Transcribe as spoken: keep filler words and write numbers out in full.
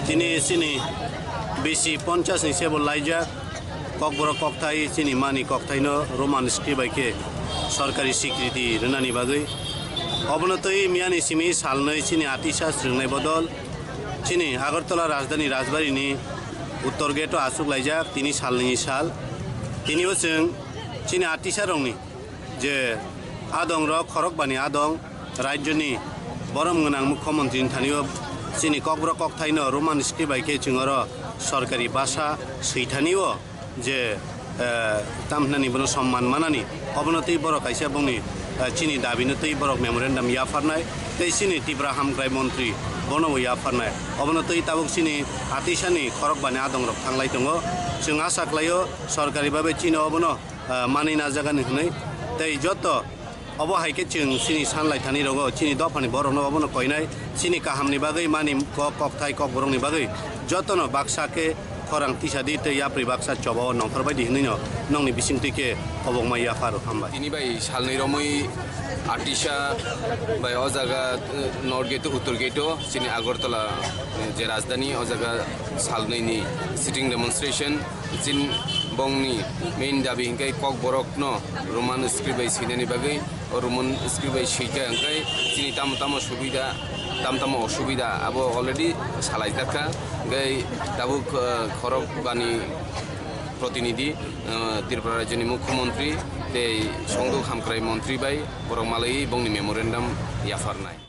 Tini chini bisi ponchas ni sebo laijak, kokborok kokthai chini mani kokthaino Roman script bai khe sorkari sikriti rwnani bagwi. Obono twi miyani simi salnwi chini atisa srwngnai bodol chini Agartala rajdhani Rajbari ni uttor gate o achuk laijak, tini salnwi sal. Tini o chwng chini atisa rokni je adong rok khorok bani adong, rajyoni borom gwnang mukhyamantri ni thani o chini kokborok kokthaino Roman script bai khe chwng oro sorkari bhasha swithani o je, eh, tamhinani bono somman manani, obono twi borok kaisa bongni, eh, chini dabino twi borok memorandum yapharnai, tei chini Tipra hamkrai montri bono bo yapharnai. Obono twi tabuk chini atisani khorok bani adong rok thanglai tongo. Chwng asa khlaio sorkari babe chini obono ah, manwi najagani hwnwi. Tei joto obo hai khe chwng chini sanlai thani rogo, chini dophani borokno obono koinai, chini kahamni bagwi mani kok, kokthai kokborokni bagwi jotono baksa khe khorang tisa di tei yapri baksa choba o nongkhor bai di hwnwino nongni bisingtwi khe khobokma yapharo. Hambai. Tini bai salnwi romwi atisa bai o jaga, eh, North Gate o, Uttor Gate o, chini Agartala, eh, je rajdhani, o jaga salnwi ni sitting demonstration. Chin bongni main dabi hingke kokborokno Roman script bai swinani bagwi, o Roman script bai swika hingke chini tamo tamo subida, tamo tamo osubida abo already salaijak kha. Hingke tabuk, eh, khorok bani protinidhi, eh, Tripura rajyoni mukhyamantri tei songduk hamkrai mantri bai borok malaiwi bongni memorandum yapharnai.